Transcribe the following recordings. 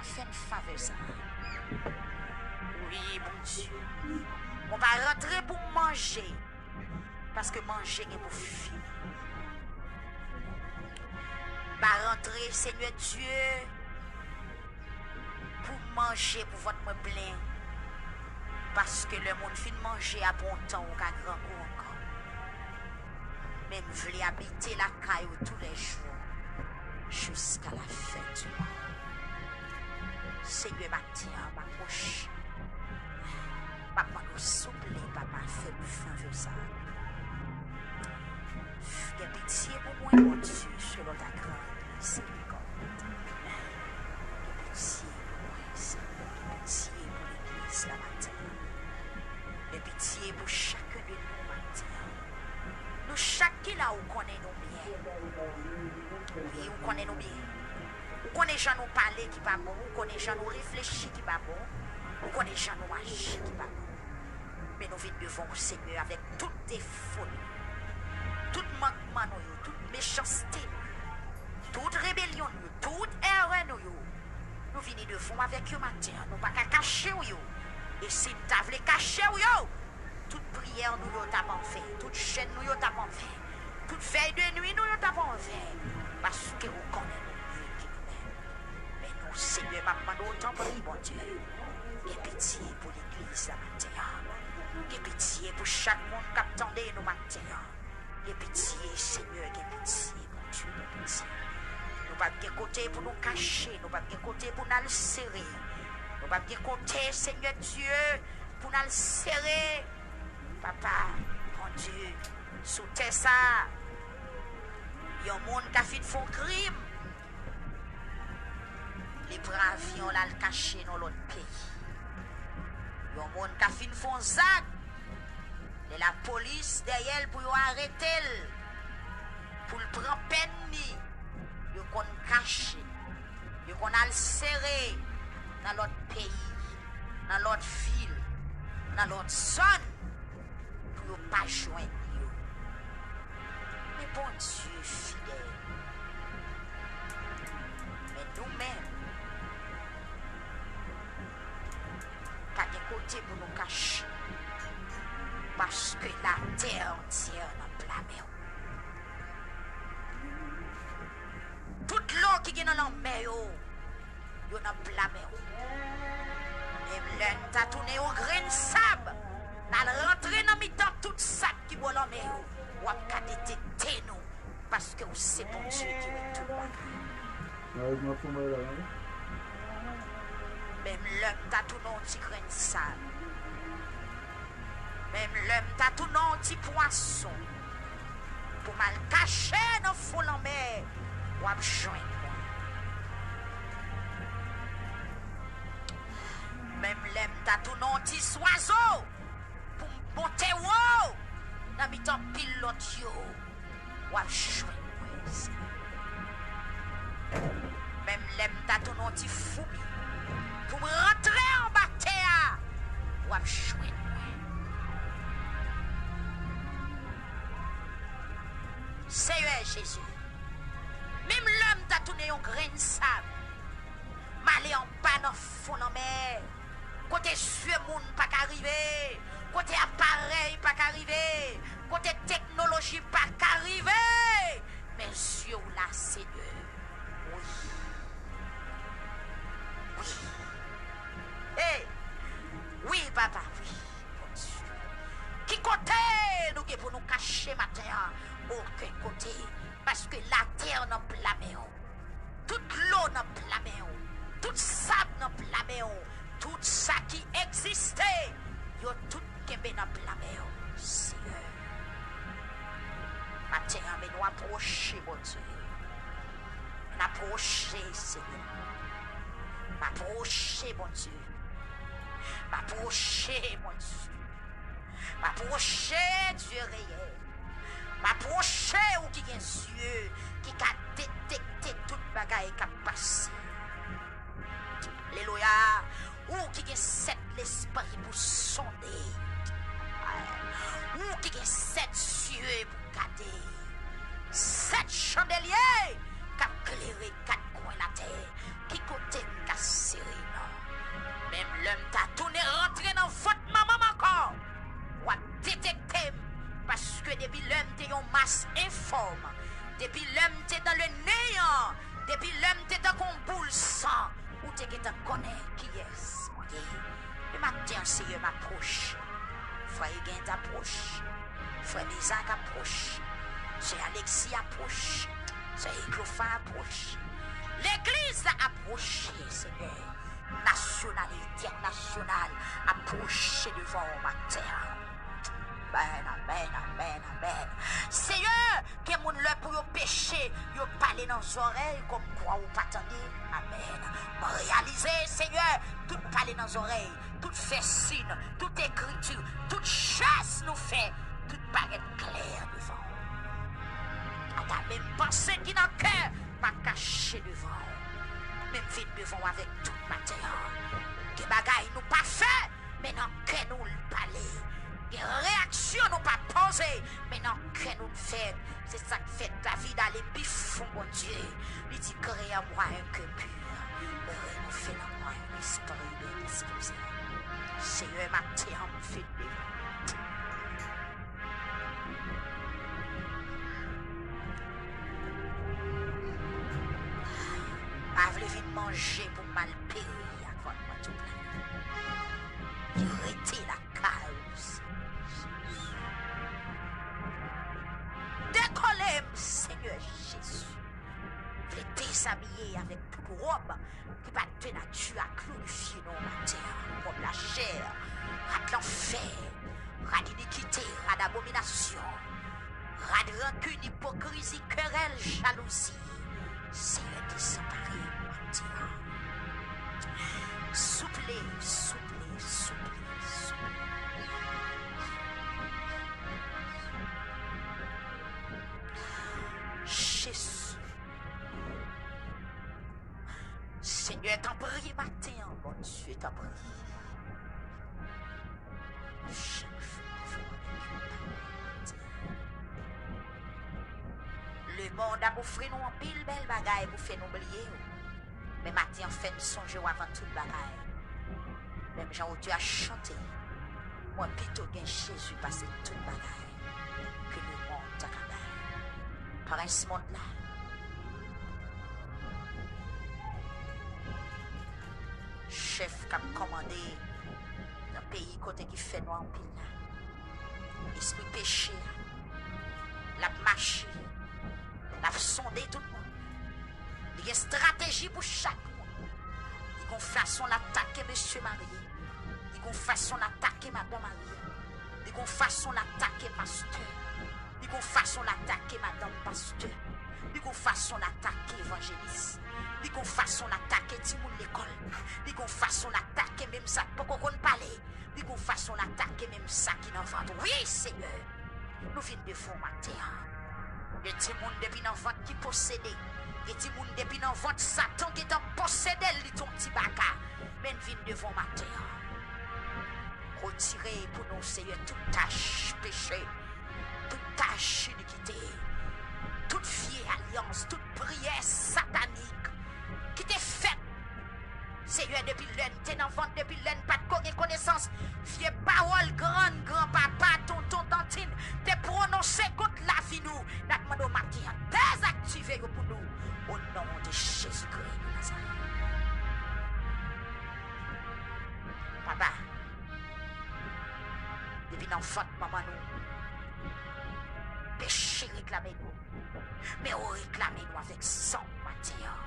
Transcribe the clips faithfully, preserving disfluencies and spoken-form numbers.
Fè m favè sa. Wi, Bondye. Mwen pa rantre pou m manje, paske manje gen pou fini. M pa rantre, Senyè Dye, pou m manje, pou vant mwen plen, paske lè moun fin manje, apre yon tan, ou ka grangou ankò. Men m vle abite lakay ou toulèjou, jiska lafen di mond. Senyè, maten an, m apwoche. M ap mande w, souple, Papa, fè m favè sa. Gen pitye pou mwen, Bondye, selon ta gran mizerikòd. Gen pitye pou mwen, Senyè, gen pitye pou legliz la maten an. Gen pitye pou chak de nou maten an. Nou chak ki la, ou konnen nou byen. Wi, ou konnen nou byen. Ou konnen jan nou pale ki pa bon, ou konnen jan nou reflechi ki pa bon, ou konnen jan nou aji ki pa bon. Men nou vin devan w, Senyè, avèk tout defo nou, tout mankman nou yo, tout mechanste nou yo, tout rebelyon nou yo, tout erè nou yo. Nou vini devan w avèk yo maten an. Nou pa ka kache w yo. E si n ta vle kache w yo, tout priyè nou yo t ap anven, tout jèn nou yo t ap anven, tout vèy de nwi nou yo t ap anven, paske ou konnen nou mye ke nou menm. Men nou, Senyè, m ap mande w, tanpri, Bondye, gen pitye pou legliz la maten an. Gen pitye pou chak moun k ap tande nou maten an. Gen pitye, Senyè, gen pitye, Bondye, gen pitye. Nou p ap gen kote pou nou kache, nou p ap gen kote pou n al sere. Nou p ap gen kote, Senyè Dye, pou n al sere. Papa, Bondye, sou tè sa a, yon moun ka fin fè yon krim, li pran avyon, l al kache nan lòt peyi. Yon moun ka fin fè yon zak, lè lapolis dèyè l pou yo arete l, pou l pran pèn li, yo konn kache, yo konn al sere nan lòt peyi, nan lòt vil, nan lòt zòn, pou yo pa jwenn yo. Men Bondye fidèl. Men nou menm, pa gen kote pou nou kache, paske latè antyè nan pla men w. Tout dlo ki gen nan lanmè yo, yo nan pla men w. Menm lè n ta tounen yon grenn sab, n al rantre nan mitan tout sab ki bò lanmè yo, w ap ka detete nou, paske w se Bondye ki wè tout bagay. Menm lè m ta tounen yon ti grenn sab, menm lè m ta tounen yon ti pwason, pou m al kache nan fon lanmè, w ap jwenn mwen. Menm lè m ta tounen yon ti zwazo, pou m monte wo nan mitan pil lòt yo, w ap jwenn mwen, Senyè. Menm lè m ta tounen yon ti foumi, pou m rantre anba tè a, w ap jwenn mwen. Seyè Jezi, menm lè m ta tounen yon grenn sab, m ale anba nan fon lanmè, kote zye moun pa ka rive, kote aparèy pa ka rive, kote teknoloji pa ka rive, men zye w la, Senyè. Wi. Wi. Hey! Wi, Papa, wi, Bondye. Ki kote nou gen pou nou kache maten an? Okenn kote, paske latè nan pla men w. Tout dlo nan pla men w. Tout sab nan pla men w. Tout sa ki egziste, yo tout kenbe nan pla men w, Senyè. Maten an, men nou apwoche, Bondye. N apwoche, Senyè. M apwoche, Bondye. M apwoche, Bondye. M apwoche, Dye reyèl. M apwoche, ou ki gen zye, ki ka detekte tout bagay k ap pase. Alelouya. Ou ki gen sèt lespri pou sonde. Ou ki gen sèt zye pou gade. Sèt chandelye k ap klere kat kwen latè. Ki kote m ka se te gentan konnen kiyès mwen ye. Men maten an, Seyè, m ap pwoche. Frè Egens ap pwoche. Frè Mezak ap pwoche. Sè Alexis ap pwoche. Sè Eklofa ap pwoche. Legliz la ap pwoche, Seyè. Nasyonal e entènasyonal ap pwoche devan w maten an. Amèn, amèn, amèn, amèn. Seyè, gen moun lè pou yo peche, yo pale nan zòrèy kòmkwa ou pa tande. Amèn. Mwen reyalize, Seyè, tout pale nan zòrèy, tout fè sin, tout ekriti, tout jès nou fè, tout parèt klè devan w. Ata menm panse ki nan kè pa kache devan w. Men m vin devan w avèk tout maten an. Gen bagay nou pa fè, men nan kè nou l pale. Gen reyaksyon nou pa poze, men nan kè nou l fè. Se sa k fè David ale pi fon, Bondye. Li di, Crée en moi un cœur pur, renouveler en moi un esprit bien disposé. Seyè, maten an, m vin devan w. Pa vle vin manje pou m al peri ak vant mwen tou plen. Li rete lakay ou, Senyè Jezi. Dekole m, Senyè Jezi. Vle dezabiye avèk tout wòb ki pa de nati a glorifye non w maten an. Wòb lachè, rad lanfè, rad inikite, rad abominasyon, rad rankin, ipokrizi, kerèl, jalouzi. Seyè, desanpare m maten an. Souple, souple, souple, souple. Jezi. Senyè, tanpri, maten an, Bondye, tanpri. Chak jou nou fè w annik yon bagay, Bondye. Lemonn ap ofri nou anpil bèl bagay pou fè nou bliye w. Men maten an, fè n sonje w avan tout bagay. Menm jan otè a chante, mwen pito gen Jezi pase tout bagay ke lemonn ta ka bay. Prens mond la, chèf k ap kòmande nan peyi kote ki fè nwa anpil la, espri peche a, l ap mache, l ap sonde tout moun. Li gen estrateji pou chak moun. Li gon fason l atake mesye marye. Li gon fason l atake madan marye. Li gon fason l atake pastè. Li gon fason l atake madanm pastè. Li gon fason l atake evanjelis. Li gon fason l atake timoun lekòl. Li gon fason l atake menm sa k poko konn pale. Li gon fason l atake menm sa ki nan vant. Wi, Senyè, nou vin devan w maten an. Gen timoun depi nan vant ki posede. Gen timoun depi nan vant Satan gentan posede l, li t on ti baka. Men n vin devan w maten an. Retire pou nou, Senyè, tout tach peche, tout tach inikite, tout vye alyans, tout priyè satanik ki te fèt, Senyè, depi lè n te nan vant, depi lè n pa t ko gen konesans, vye pawòl grann, granpapa, tonton, tantin te pwononse kont lavi nou, n ap mande w maten an, dezaktive yo pou nou, o non de Jezikri de Nazarèt. Papa, depi nan vant manman nou, peche reklame nou. Men ou reklame nou avèk san w maten an.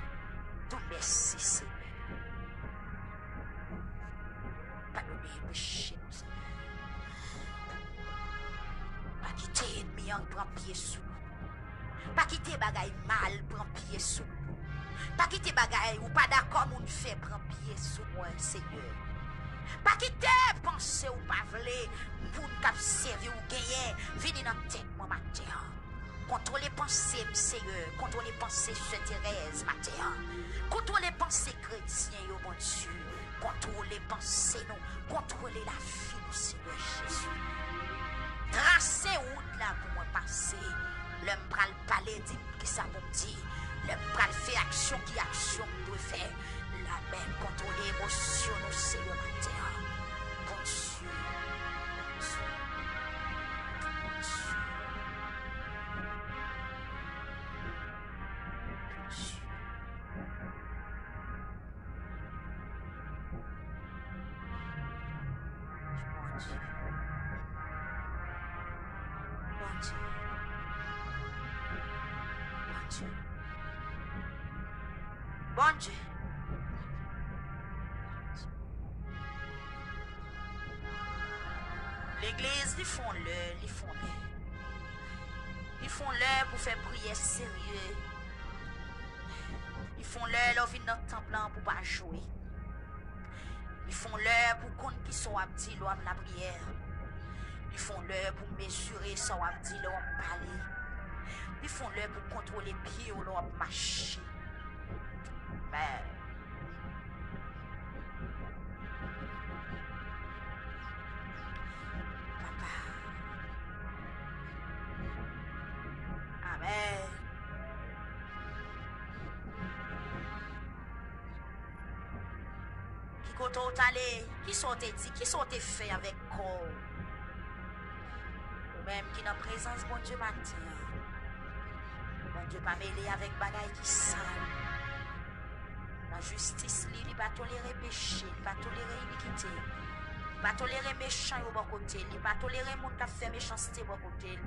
Di w mèsi, Senyè. Padone peche nou, Senyè. Pa kite ènmi an pran pye sou nou. Pa kite bagay mal pran pye sou nou. Pa kite bagay ou pa dakò moun fè pran pye sou mwen, Senyè. Pa kite panse ou pa vle moun k ap sèvi w genyen vini nan tèt mwen maten an. Kontwole panse m, Seyè. Kontwole panse sè Terèz maten an. Kontwole panse kretyen yo, Bondye. Kontwole panse nou. Kontwole lavi nou, Seyè Jezi. Trase wout la pou mwen pase. Lè m pral pale, di m kisa pou m di. Lè m pral fè aksyon, ki aksyon m dwe fè. Lamè kontwole emosyon nou, Seyè, maten an. Bondye, Bondye, Bondye. Bondye. Bondye. Bondye. Legliz, li fon lè, li fon lè. Li fon lè pou fè priyè serye. Li fon lè lè w vin nan tanp lan pou pa jwe. Li fon lè pou konn kisa w ap di lè w ap lapriyè. Li fon lè pou mezire sa w ap di lè w ap pale. Li fon lè pou kontwole pye w lè w ap mache. Amen. Papa. Amen. Ki kote w t ale? Kisa w te di? Kisa w te fè avèk kò w? Ou menm ki nan prezans Bondye maten an, Bondye pa mele avèk bagay ki sal. Nan jistis li, li pa tolere peche, li pa tolere inikite. Li pa tolere mechan yo bò kote l, li pa tolere moun k ap fè mechanste bò kote l.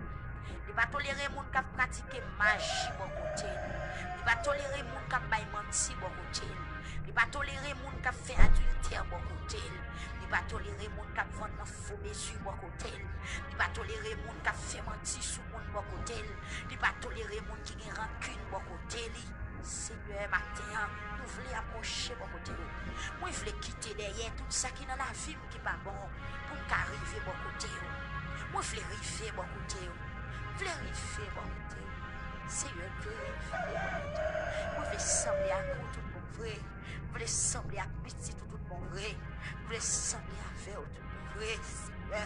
Li pa tolere moun k ap pratike maji bò kote l. Li pa tolere moun k ap bay manti bò kote l. Li pa tolere moun k ap fè adiltè bò kote l. Li pa tolere moun k ap vann nan fo mezi bò kote l. Li pa tolere moun k ap fè manti sou moun bò kote l. Li pa tolere moun ki gen rankin bò kote li. Senyè, maten an, nou vle apwoche bò kote w. Mwen vle kite dèyè tout sa ki nan lavi m ki pa bon pou m ka rive bò kote w. Mwen vle rive bò kote w. Vle rive bò kote w. Senyè, m vle rive bò kote w. Mwen vle sanble ak ou tout bon vre. M vle sanble ak pitit ou tout bon vre. M vle sanble avè w tout bon vre, Senyè.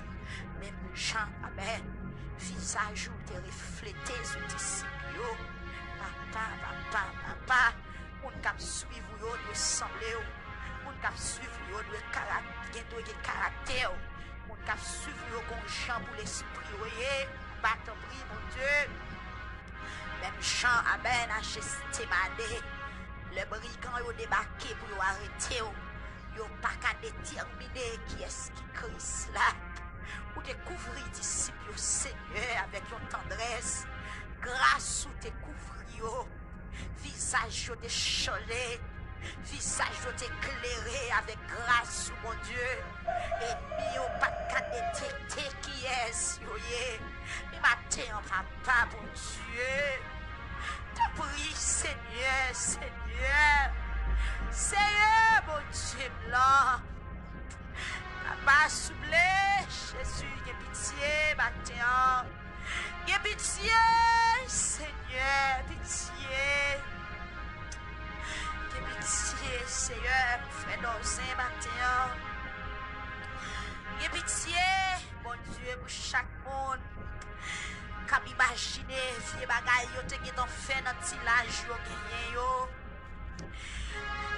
Menm jan, amèn, vizaj ou te reflete sou disip yo. Papa, papa, papa, moun k ap swiv ou yo dwe sanble w. Moun k ap swiv ou yo dwe karak-, gen, dwe gen karaktè w. Moun k ap swiv ou yo gon jan pou lespri yo ye. Papa, tanpri, Bondye. Menm jan, amèn, a Jetsemane, lè brigan yo debake pou yo arete w, yo pa ka detèmine kiyès ki Kris la. Ou te kouvri disip yo, Senyè, avèk yon tandrès. Gras ou te kouvri yo. Vizaj yo te chole. Vizaj yo te klere avèk gras ou, Bondye. Ènmi yo pa t ka detekte kiyès yo ye. Men maten an, papa Bondye, tanpri, Senyè, Senyè, Senyè, Bondye m lan, papa, souple, Jezi, gen pitye maten an. Gen pitye, Senyè, pitye. Gen pitye, Senyè, pou frè Dòzen maten an. Gen pitye, Bondye, pou chak moun k ap imajine vye bagay yo te gentan fè nan ti laj yo genyen yo.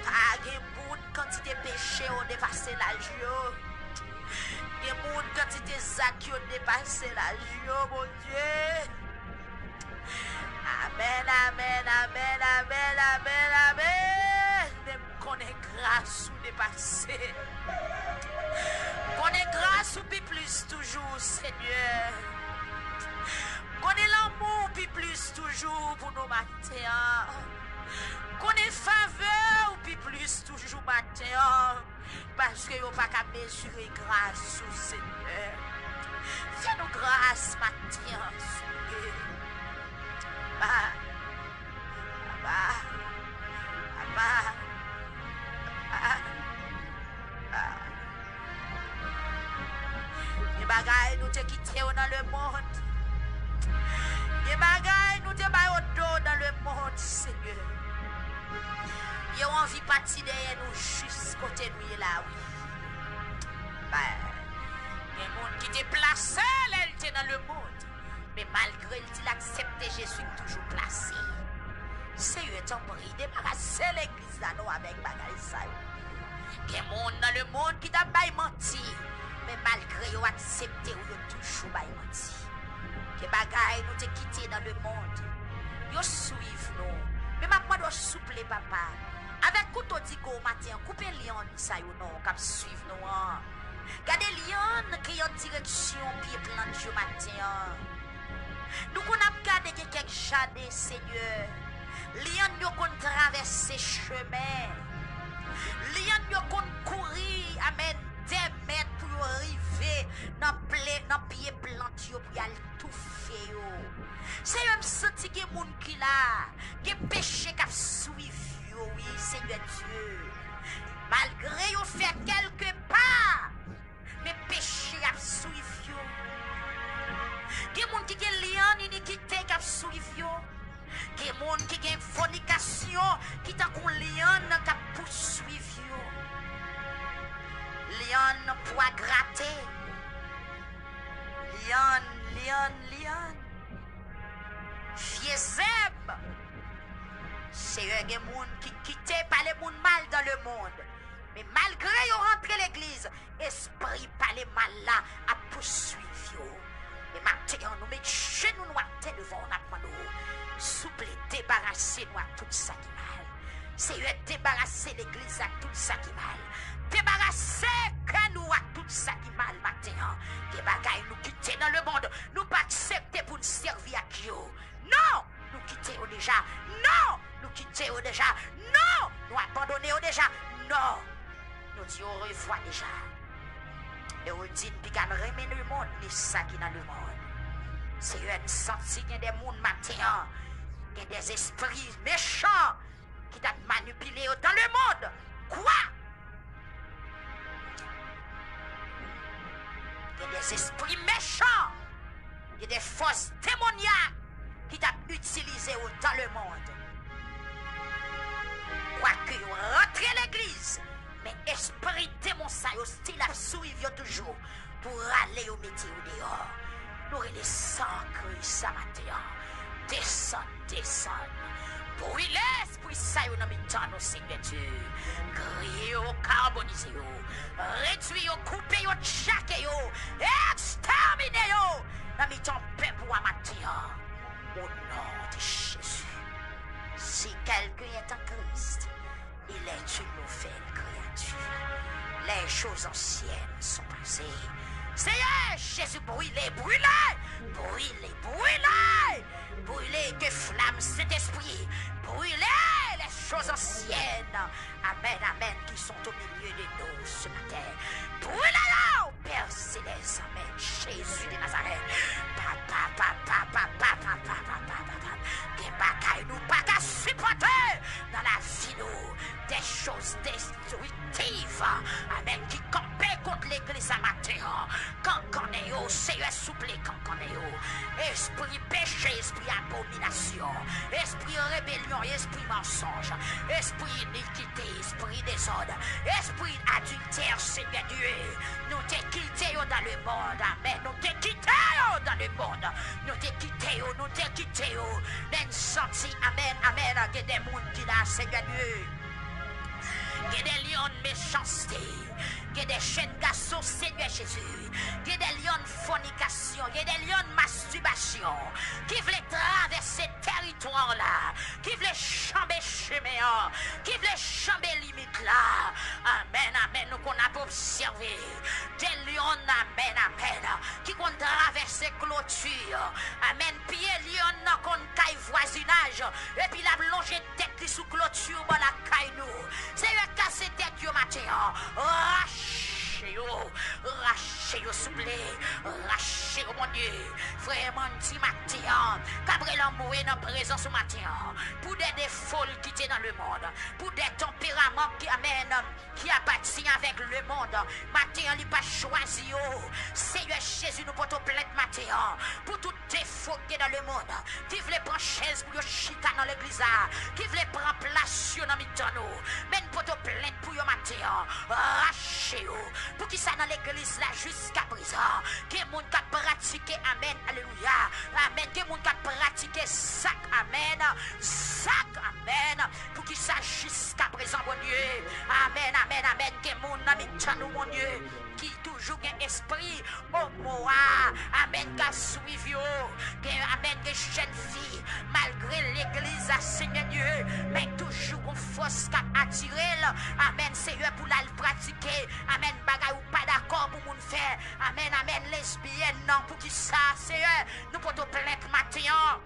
Pa gen moun kantite peche yo depase laj yo. Gen moun kantite zak yo depase laj yo, Bondye. Amèn, amèn, amèn, amèn, amèn, amèn. Men m konnen gras ou depase. M konnen gras ou pi plis toujou, Senyè. M konnen lanmou ou pi plis toujou pou nou maten an. M konnen favè ou pi plis toujou maten an. Paske yo pa ka mezire gras ou, Senyè. Fè nou gras maten an, souple. Papa, papa, papa, papa, papa. Gen bagay nou te kite yo nan lemonn. Gen bagay nou te ba yo do nan lemonn, Senyè. Yo anvi pati dèyè nou jis kote nou ye la, wi. Bay. Gen moun ki te plase lè l te nan lemonn. Men malgre l di l aksepte Jezi, l toujou plase. Senyè, tanpri, debarase legliz la non avèk bagay sa yo. Gen moun nan lemonn ki t ap bay manti, men malgre yo aksepte w, yo toujou bay manti. Gen bagay nou te kite nan lemonn, yo swiv nou. Men m ap mande w souple, papa, avèk kouto digo maten an, koupe lyann sa yo non, k ap swiv nou an. Gade lyann ki an direksyon pye plant yo maten an. Nou konn ap gade gen kèk jaden, Senyè. Lyann yo konn travèse chemen. Lyann yo konn kouri, amèn, dè mèt pou yo rive nan ple, nan pye plant yo pou y al toufe yo. Senyè, m santi gen moun ki la, gen peche k ap swiv yo, wi, Senyè Dye. Malgre yo fè kèlke pa, men peche ap swiv yo. Gen moun ki gen lyann inikite k ap swiv yo. Gen moun ki gen fònikasyon ki tankou lyann k ap pouswiv yo. Lyann pwa grate. Lyann, lyann, lyann. Vye zèb. Seyè, gen moun ki kite pale moun mal dans le monde. Men malgre yo rantre legliz, espri pale mal la ap pouswiv yo. E maten an, nou met jenou nou atè devan w, n ap mande w, souple, debarase nou ak tout sa ki mal. Seyè, debarase legliz ak tout sa ki mal. Debarase kè nou ak tout sa ki mal maten an. Gen bagay nou kite nan lemonn, nou pa aksepte pou n sèvi ak yo. Non! Nou kite yo deja. Non! Nou kite yo deja. Non! Nou abandone yo deja. Non! Nou di orevwa deja. E ou di n pi ka n renmen lemonn ni sa ki nan lemonn. Seyè, n santi gen de moun maten an, gen de zespri mechan ki t ap manipile yo dans le monde. Kwa? Gen de zespri mechan, gen de fòs demonyak ki t ap itilize yo dans le monde. Kwake yo rantre legliz, men espri demon sa yo still ap swiv yo toujou pou rale yo mete yo deyò. Nou rele san Kris sa maten an. Desann, desann. Brile espri sa yo nan mitan nou, Senyè Dye. Griye yo, karbonize yo. Redwi yo, koupe yo, tchake yo. Ekstèmine yo nan mitan pèp ou a maten an. Au nom de Jésus. Si quelqu'un est en Christ, il est une nouvelle créature. Les choses anciennes sont passées. Seyè Jezi, brile, brile, brile, brile, brile, ke flam Sentespri brile les choses anciennes. Amèn, amèn, ki sont au milieu de nous ce matin. Brile yo, Pè Selès, amèn, Jezi de Nazarèt. Papa, papa, papa, papa, papa, papa. Gen bagay nou pa ka sipòte nan lavi nou. Des choses destructives, amèn, ki kanpe kont legliz a maten an. Kankannen yo, Seyè, souple, kankannen yo. Espri peche, espri abominasyon, espri rebelyon, espri mansonj, espri inikite, espri dezòd, espri adiltè, Senyè Dye. Nou te kite yo dans le monde, amèn. Nou te kite yo dans le monde. Nou te kite yo, nou te kite yo. Men n santi, amèn, amèn, gen de moun ki la, Senyè Dye. Gen de lyon mechanste. Gen de jèn gason, Senyè Jezi. Gen de lyon fònikasyon. Gen de lyon mastibasyon ki vle travèse tèritwa la, ki vle janbe chemen an, ki vle janbe limit la. Amèn, amèn. Nou konn ap obsève de lyon, amèn, amèn, ki konn travèse kloti. Amèn. Pye lyon nan konn kay vwazinaj, epi l ap lonje tèt li sou kloti bò lakay nou. Seyè, kase tèt yo maten an. Rache yo. Rache yo, souple. Rache yo, Bondye. Frè Mandy maten an, k ap rele anmwe nan prezans ou maten an, pou de defo l kite nan lemonn, pou de tanperaman ki, amèn, ki apatyen avèk lemonn. Maten an, li pa chwazi yo. Seyè Jezi, nou pote w plent maten an pou tout defo ki gen nan lemonn, ki vle pran chèz pou yo chita nan legliz la, ki vle pran plas yo nan mitan nou. Men n pote w plent pou yo maten an. Rache yo. Poukisa nan legliz la jiska prezan gen moun k ap pratike, amèn, alelouya, amèn, gen moun k ap pratike zak, amèn, zak, amèn? Poukisa jiska prezan, Bondye, amèn, amèn, amèn, gen moun nan mitan nou, Bondye, ki toujou gen espri omo a, amèn, k ap swiv yo. Gen, amèn, gen jèn fi, malgre legliz la, Senyè Dye, men toujou gon fòs k ap atire l, amèn, Seyè, pou l al pratike, amèn, bagay ou pa dakò pou lesbyèn nan, poukisa, Seyè, nou pote w plent maten an?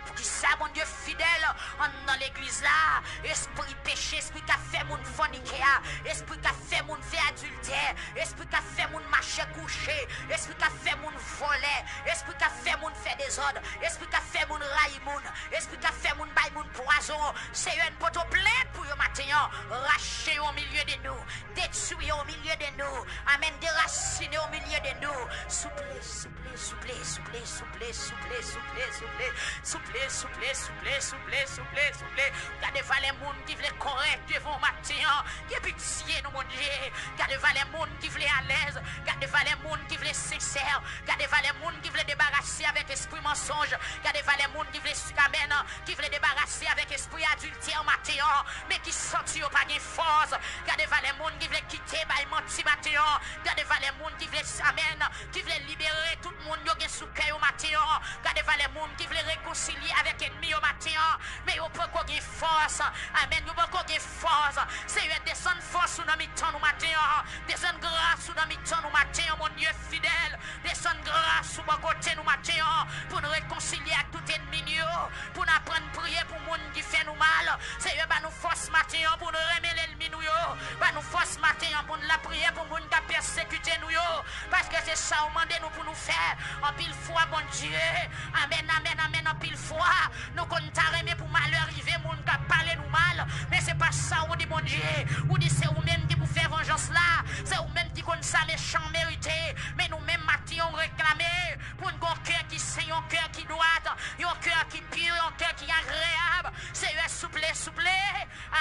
Poukisa, Bondye fidèl, anndan legliz la, espri peche, espri k ap fè moun fònike a, espri k ap fè moun fè adiltè, espri k ap fè moun mache kouche, espri k ap fè moun vòlè, espri k ap fè moun fè dezòd, espri k ap fè moun rayi moun, espri k ap fè moun bay moun pwazon, Seyè, n pote w plent pou yo maten an, rache yo o milye de nou, detwi yo o milye de nou, amèn, derasine yo o milye de nou, souple, souple, souple, souple, souple, souple, souple, souple, souple, souple, souple, souple, souple, souple. Gade valè moun ki vle kòrèk devan w maten an. Gen pitye nou, Bondye. Gade valè moun ki vle alèz. Gade valè moun ki vle sensè. Gade valè moun ki vle debarase avèk espri mansonj. Gade valè moun ki vle, amèn, ki vle debarase avèk espri adiltè maten an, men ki santi yo pa gen fòs. Gade valè moun ki vle kite bay manti maten an. Gade valè moun ki vle, amèn, ki vle libere tout moun yo gen sou kè yo maten an. Gade valè moun ki vle rekonsilye avèk ènmi yo maten an, men yo poko gen fòs. Amèn, yo poko gen fòs. Seyè, desann fòs ou nan mitan nou maten an. Desann gras ou nan mitan nou maten an, Bondye fidèl. Desann gras ou bò kote nou maten an, pou n rekonsilye ak tout ènmi n yo, pou n aprann priye pou moun ki fè nou mal. Seyè, ba nou fòs maten an pou n renmen lènmi nou yo. Ba nou fòs maten an pou n lapriyè pou moun k ap pèsekite nou yo. Paske se sa w mande nou pou nou fè. Anpil fwa, Bondye. Amèn, amèn, amèn. Anpil fwa, nou konn ta renmen pou malè rive moun k ap pale nou mal. Men se pa sa w di, Bondye. Ou di se ou menm ki pou fè vanjans la. Se ou menm ki konn sa mechan merite. Men nou menm maten an, w reklame pou n gen yon kè ki sen, yon kè ki dwat, yon kè ki pi, yon kè ki agreyab. Seyè, souple, souple.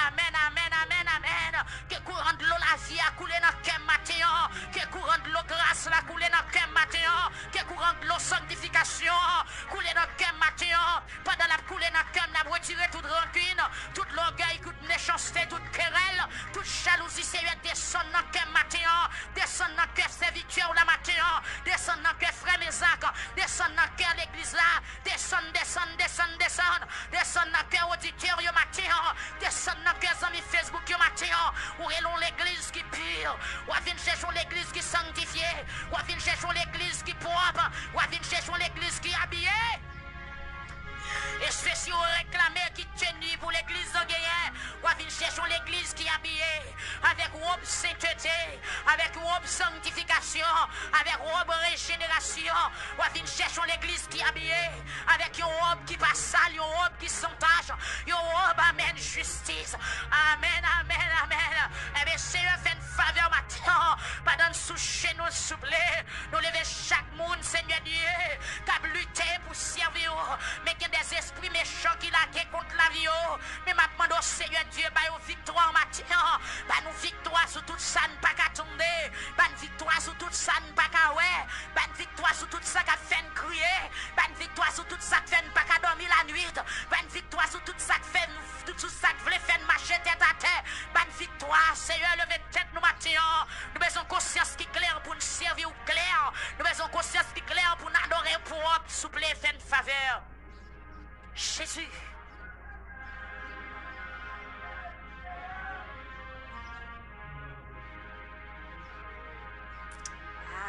Amèn, amèn, amèn, amèn. Ke kouran dlo lavi a koule nan kè m maten an. Ke kouran dlo gras la koule nan kè m maten an. Ke kouran dlo sanktifikasyon an koule nan kè m maten an. Pandan l ap koule nan kè m, n ap retire tout rankin, tout lògèy, tout mechanste, tout kerèl, tout jalouzi, Seyè, desann nan kè m maten an. Desann nan kè sèvitè w la maten an. Desann nan kè frè m Ezak. Desann nan kè legliz la. Desann, desann, desann, desann. Desann nan kè oditè yo maten an. Desann nan kè zanmi Facebook yo maten an. Ou rele yon legliz ki pi. W ap vin chèche yon legliz ki sanktifye. W ap vin chèche yon legliz ki pwòp. W ap vin chèche yon legliz ki abiye. E se si w reklame ki teni pou legliz lan genyen, w ap vin chèche yon legliz ki abiye avèk wòb sentete, avèk wòb sanktifikasyon, avèk wòb rejenerasyon. W ap vin chèche yon legliz ki abiye avèk yon wòb ki pa sal, yon wòb ki san tach, yon wòb, amèn, jistis. Amèn, amèn, amèn. Ebyen, Seyè, fè n favè maten an, pandan n sou jenou, souple, nou leve chak moun, Senyè Dye, k ap lite pou sèvi w, men gen dèzespri mechan ki lage kont lavi yo. Men m ap mande w, Senyè Dye, ba yo viktwa maten an. Ba nou viktwa sou tout sa n pa ka tande. Ba n viktwa sou tout sa n pa ka wè. Ba n viktwa sou tout sa k ap fè n kriye. Ba n viktwa sou tout sa k fè n pa ka dòmi lannwit. Ba n viktwa sou tout sa k fè n, tout sou sa k vle fè n mache tèt atè. Ba n viktwa, Seyè, leve tèt nou maten an. Nou bezwen konsyans ki klè pou n sèvi w klè. Nou bezwen konsyans ki klè pou n adore w pwòp. Souple, fè n favè. Jezi.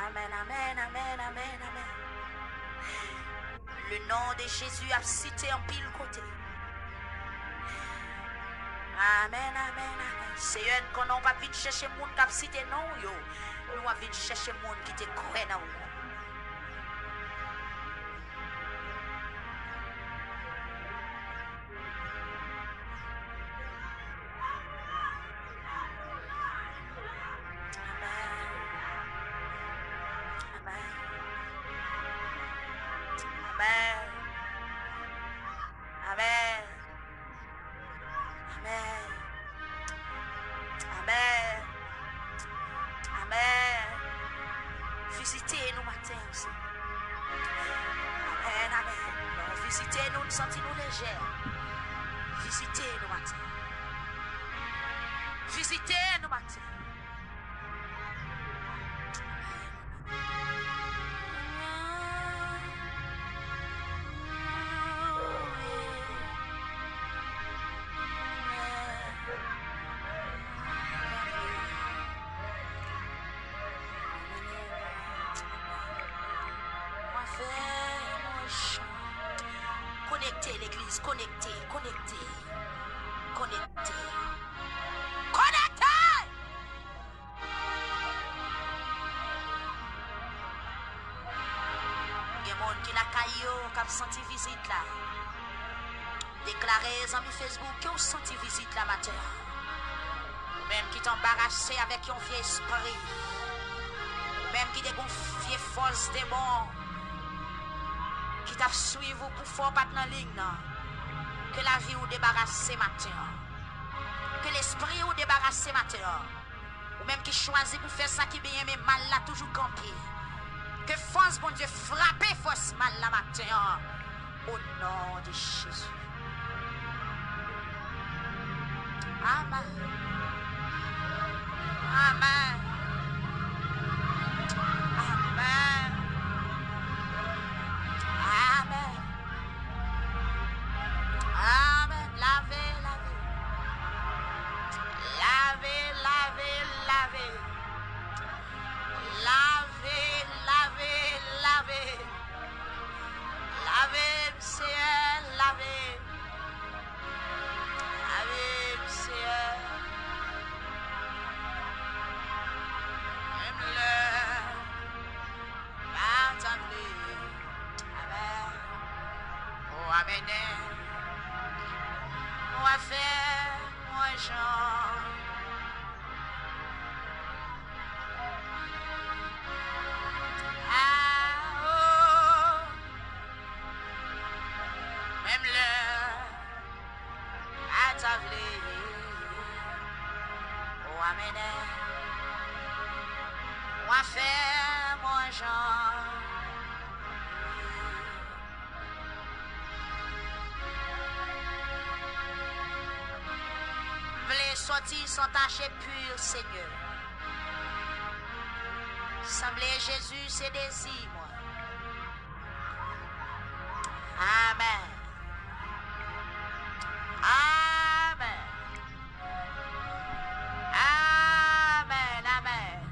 Amèn, amèn, amèn, amèn, amèn. Le non de Jezi ap site anpil kote. Amèn, amèn, amèn. Seyè, n konnen w p ap vin chèche moun k ap site non w yo. Nou ap vin chèche moun ki te kwè nan ou. Amèn. Amèn. Amèn. Amèn. Amèn. Amèn. Amèn. Vizite nou maten an, Senyè. Amèn, amèn. Vizite nou, nou santi nou lejè. Vizite nou maten an. Vizite nou maten an. Konekte, legliz, konekte, konekte, konekte, konekte! Gen moun ki lakay yo k ap santi vizit la. Deklare zanmi Facebook ke w santi vizit la maten an. Ou menm ki t anbarase avèk yon vye espri. Ou menm ki te gon vye fòs demon ki t ap swiv ou pou fè w pa t nan liy nan. Ke lavi w debarase maten an. Ke lespri w debarase maten an. Ou menm ki chwazi pou fè sa ki byen, men mal la toujou kanpe. Ke fòs Bondye frape fòs mal la maten an. O non de Jezi. Amèn. Amèn. Amèn. Amèn. Amèn. Lave, lave. Lave, lave, lave. Lave, lave, lave. Lave m, Seyè, lave. Lave m, Seyè. Menm lè m pa ta vle. Amèn. O, amèn. Ou a fè mwen jan. A, o. Menm lè m pa ta vle. O, amèn. Ou a fè mwen jan. M vle sòti san tache pi, Senyè. Sanble Jezi se dezi mwen. Amèn. Amèn. Amèn, amèn.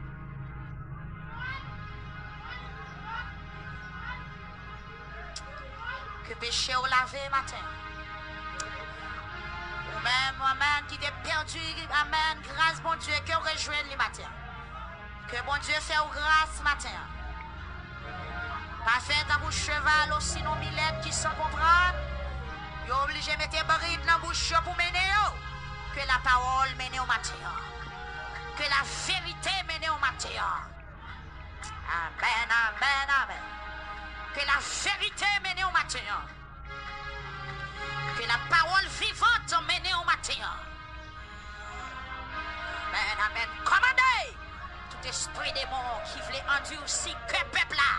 Ke peche w lave maten. Ou menm, amèn, ki te pèdi, amèn, gras Bondye, ke w rejwenn li maten. Ke Bondye fè w gras maten an. Pa fè tankou cheval osinon milèt ki san konprann. Yo oblije mete brid nan bouch yo pou mennen yo. Ke lapawòl mennen w maten an. Ke laverite mennen w maten an. Amèn, amèn, amèn. Ke laverite mennen w maten an. Ke lapawòl vivant mennen w maten an. Amèn, amèn. Kòmande tout espri demon ki vle andisi kè pèp la.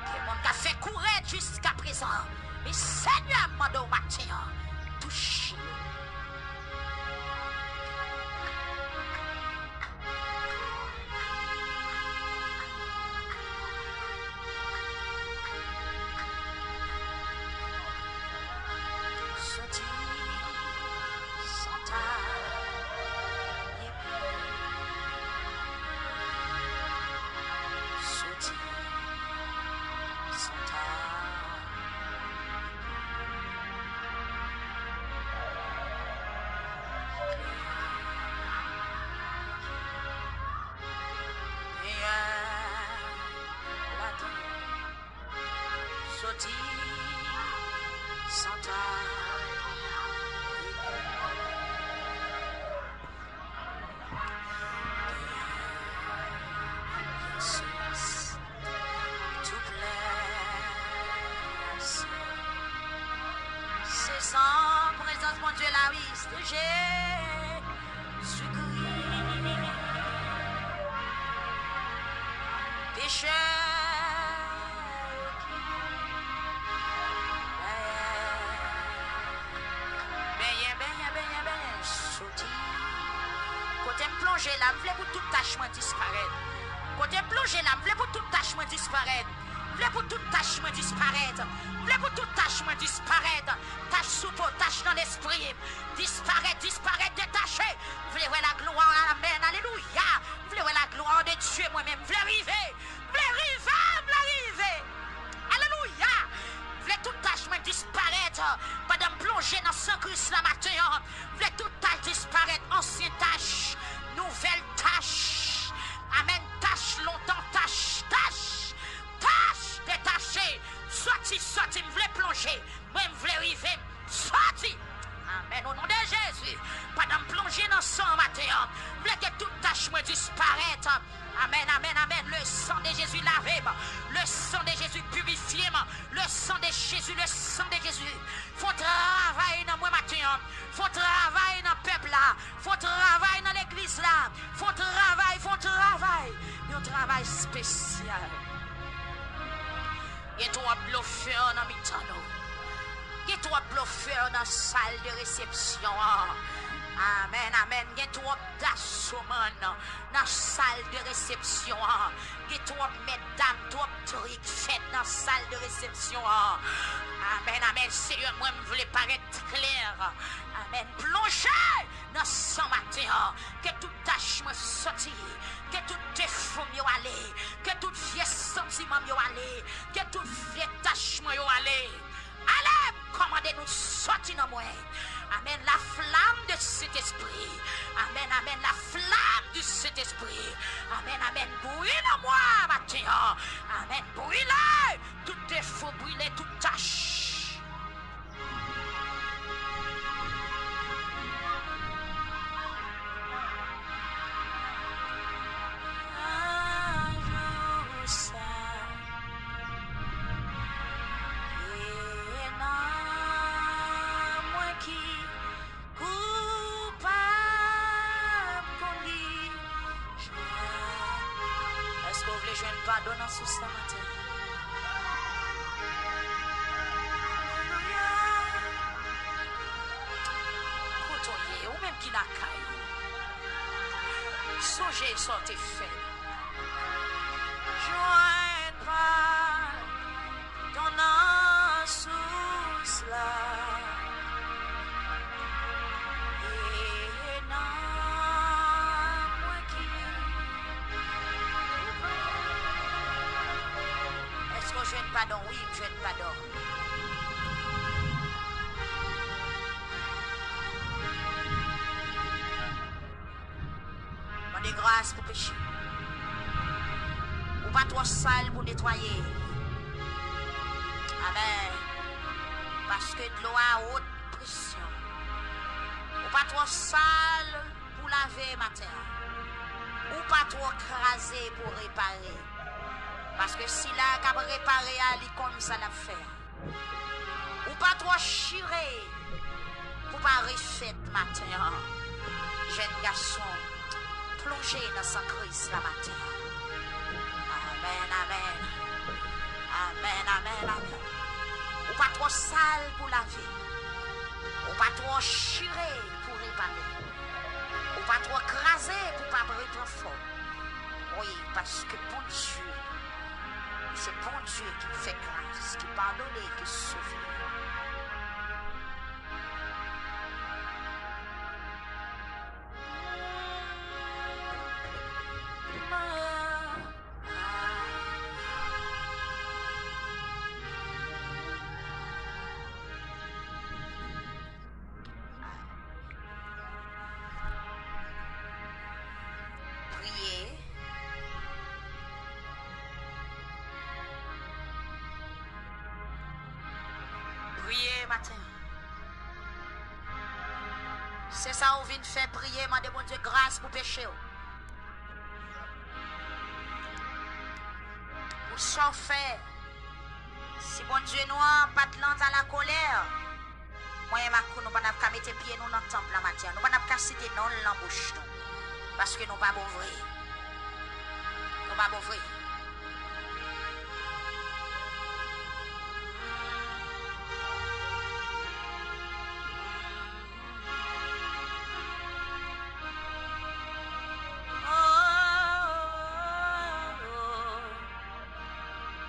Ke moun ka fè koure jiskaprezan. Men Senyè, m mande w maten an, touche yo. Soti san ta, soti san ta. Soti san ta. Se san prezans Bondye la, wi, se Jezikri. Peche. Benyen, benyen, benyen, benyen, soti. Kote m plonje la, m vle pou tout tach mwen disparèt. Kote m plonje la, m vle pou tout tach mwen disparèt. M vle pou tout tach mwen disparèt. M vle pou tout tach mwen disparèt. Tach sou po, tach nan lespri m. Disparèt, disparèt, detache. M vle wè laglwa, amèn, alelouya. M vle wè laglwa de Dye mwen menm. M vle rive. M vle rive, m vle rive. Alelouya. M vle tout tach mwen disparèt. Amèn, amèn, amèn. Le sang de Jésus, lave m. Le sang de Jésus, purifye m. Le sang de Jésus, le sang de Jésus. Fè yon travay nan mwen maten an. Fè yon travay nan pèp la. Fè yon travay nan legliz la. Fè yon travay, fè yon travay. Yon travay espesyal. Gen twòp blofè nan mitan nou. Gen twòp blofè nan sal de resepsyon an. Amèn, amèn. Gen twòp dasomann nan sal de resepsyon an. Gen twòp mètdam, twòp trik fèt nan sal de resepsyon an. Amèn, amèn. Seyè, mwen, m vle parèt klè. Amèn. Plonje nan san maten an. Ke tout tach mwen soti. Ke tout defo m yo ale. Ke tout vye santiman m yo ale. Ke tout vye tach mwen yo ale. Ale, m kòmande nou soti nan mwen. Amèn. La flamme de Saint-Esprit. Amèn, amèn. La flamme du Saint-Esprit. Amèn, amèn. Brile nan mwen maten an. Amèn. Brile tout defo, brile tout tach. Nan jou sa, e nan mwen ki koupab kon li jwa. Èske w vle jwenn padon nan sous la maten? Alelouya. Kote w ye, ou menm ki lakay ou, sonje sa w te fè. Jwenn padon nan sous la. E nan mwen ki. Èske w jwenn padon? Wi, m jwenn padon. Mande gras pou peche. Ou pa twò sal pou netwaye. Amèn. Paske dlo a wot presyon. Ou pa twò sal pou lave maten an. Ou pa twò kraze pou repare. Paske sila k ap repare a, li konn sa l ap fè. Ou pa twò chire pou pa refèt maten an. Jèn gason, plonje nan san Kris la maten an. Amèn, amèn. Amèn, amèn, amèn. Ou pa twò sal pou lave. Ou pa twò chire pou repare. Ou pa twò kraze pou pa repran fòm. Wi, paske Bondye, se Bondye ki fè gras, ki padone, ki sove. Priye. Priye maten an. Se sa ou vin fè, priye, mande Bondye gras pou peche w. Pou sa w fè. Si Bondye nou an pa t lent à la colère, mwen menm ak ou, nou pa t ap ka mete pye nou nan tanp la maten an. Nou pa t ap ka site non l nan bouch nou. Paske nou pa bon vre. Nou pa bon vre. Oh, oh, oh, oh.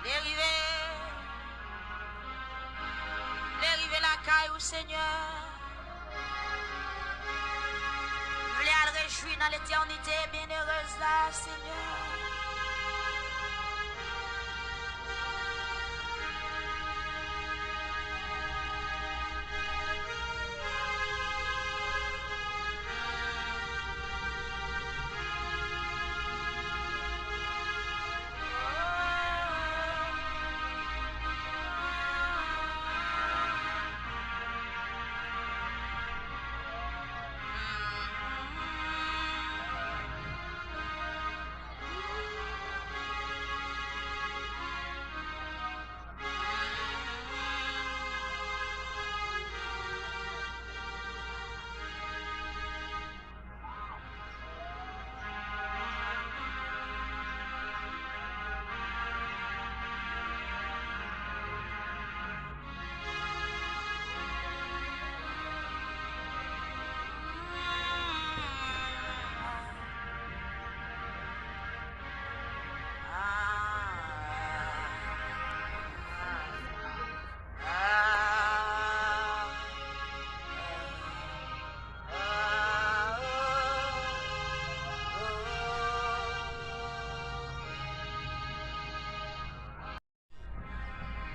Lè rive. Lè rive lakay ou, Senyè. M vle al rejwi nan letènite byennerèz la, Senyè.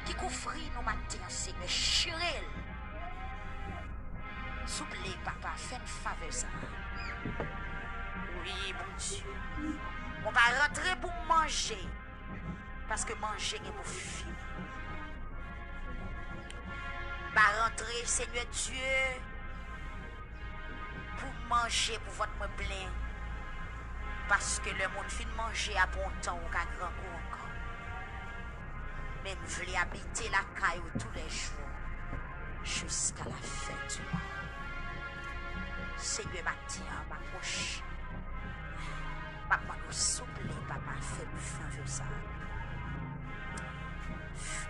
ki kouvri nou maten an, Senyè, chire l. Souple, Papa, fè m favè sa a. Wi, Bondye. Mwen pa rantre pou m manje, paske manje gen pou fini. M pa rantre, Senyè Dye, pou manje pou vant mwen plen, paske lè moun fin manje apre yon tan, ou ka grangou ankò. Men m vle abite lakay ou toulèjou, jiska lafen di mond. Senyè, maten an, m apwoche. M ap mande w, souple, Papa, fè m favè sa a.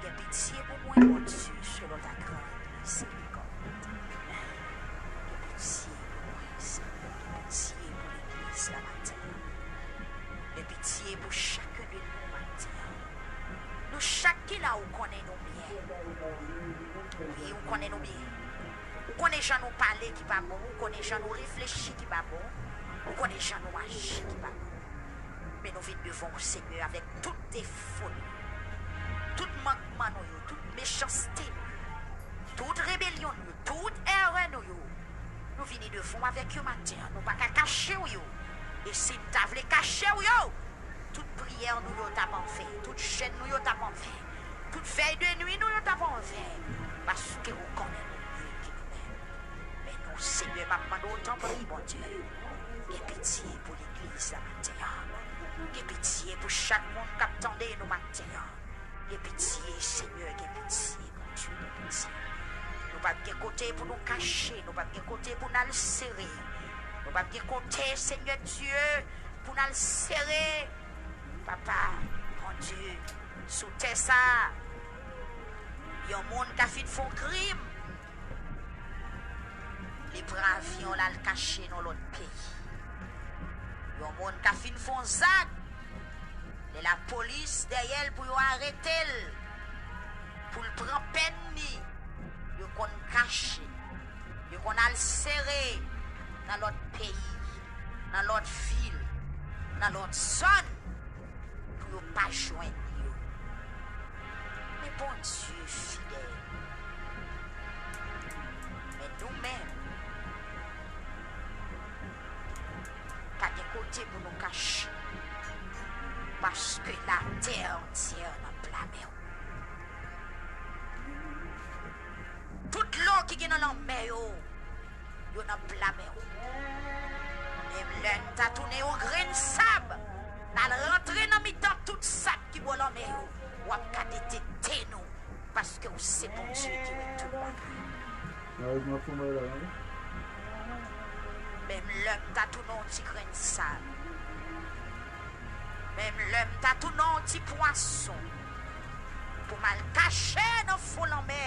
Gen pitye pou mwen, Bondye, selon ta gran mizerikòd. Gen pitye pou mwen, Senyè, gen pitye pou legliz la maten an. Gen pitye pou chakun de nou maten an. Nou chak ki la, ou konnen nou byen. Wi, ou konnen nou byen. Ou konnen jan nou pale ki pa bon, ou konnen jan nou reflechi ki pa bon, ou konnen jan nou aji ki pa bon. Men nou vin devan w, Senyè, avèk tout defo nou yo, tout mankman nou yo, tout mechanste nou yo, tout rebelyon nou yo, tout erè nou yo. Nou vini devan w avèk yo maten an, nou pa ka kache w yo. E si n ta vle kache w yo, tout priyè nou yo t ap anven, tout jèn nou yo t ap anven, tout vèy de nwi nou yo t ap anven, paske ou konnen nou byen ki nou menm. Men nou, Senyè, m ap mande w, tanpri, Bondye, gen pitye pou legliz la maten an. Gen pitye pou chak moun k ap tande nou maten an. Gen pitye, Senyè, gen pitye, Bondye, gen pitye. Nou p ap gen kote pou nou kache, nou p ap gen kote pou n al sere. Nou p ap gen kote, Senyè Dye, pou n al sere. Papa, Bondye, sou tè sa a, yon moun ka fin fè yon krim, li pran avyon l al kache nan lòt peyi. Yon moun ka fin fè yon zak, lè lapolis dèyè l pou yo arete l, pou l pran pèn li, yo konn kache, yo konn al sere nan lòt peyi, nan lòt vil, nan lòt zòn, pou yo pa jwenn yo. Men Bondye fidèl. Men nou menm, pa gen kote pou nou kache, paske latè antyè nan pla men w. Tout dlo ki gen nan lanmè yo, yo nan pla men w. Menm lè n ta tounen yon grenn sab, n al rantre nan mitan tout sab ki bò lanmè yo, w ap ka detekte nou, paske w se Bondye ki wè tout bagay. Menm lè m ta tounen yon ti grenn sab, menm lè m ta tounen yon ti pwason, pou m al kache nan fon lanmè,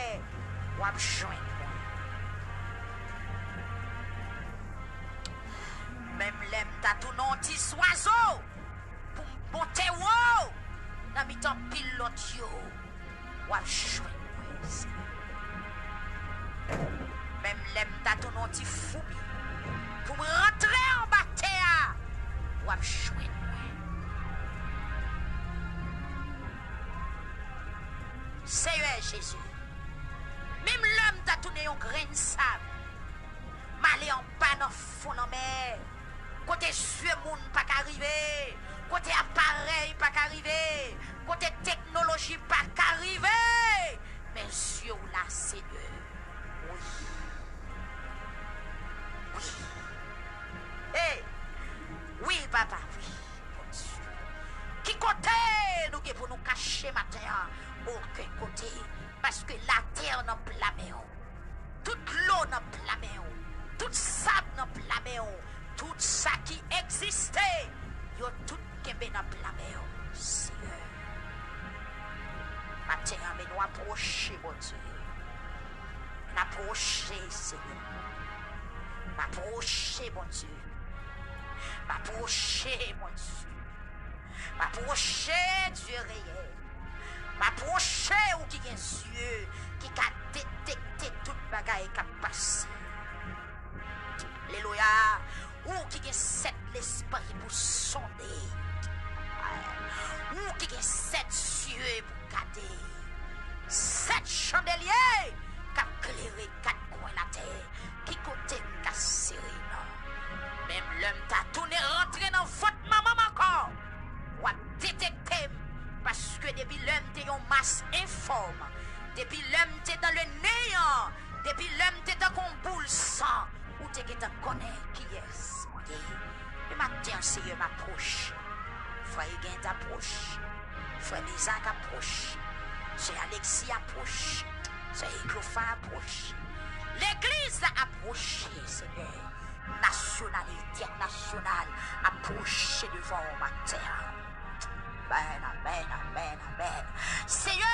w ap jwenn mwen. Menm lè m ta tounen yon ti zwazo, pou m monte wo nan mitan pil lòt yo, w ap jwenn mwen, Senyè. Menm lè m ta tounen yon ti foumi, pou m rantre anba tè a, w ap jwenn mwen. Senyè Jezi, menm lè m ta tounen yon grenn sab, m ale anba nan fon lanmè, kote zye moun pa ka rive, kote aparèy pa ka rive, kote teknoloji pa ka rive, men zye w la, Senyè. Wi. Wi. Ey! Wi, Papa, wi, Bondye. Ki kote nou gen pou nou kache maten an? Okenn kote, paske latè nan pla men w. Tout dlo nan pla men w, tout sab nan pla men w, tout sa ki egziste, yo tout kenbe nan pla men w, Senyè. Maten an, men nou apwoche, Bondye. N apwoche, Senyè. N apwoche, Bondye. N apwoche, Bondye. M apwoche, Dye reyèl. M apwoche, ou ki gen zye, ki ka detekte tout bagay k ap pase. Alelouya. Ou ki gen sèt lespri pou sonde. Ou ki gen sèt zye pou gade. Mas enfòm. Depi lè m te dans le néant, depi lè m te tankou yon boul san, ou te gentan konnen kiyès mwen ye. E maten an, Seyè, m apwoche. Frè Egen apwoche. Frè Mezak apwoche. Sè Alexis apwoche. Sè Eklofa apwoche. Legliz la apwoche, Seyè. Nasyonal e entènasyonal apwoche devan w maten an. Amèn, amèn, amèn, amèn. Seyè,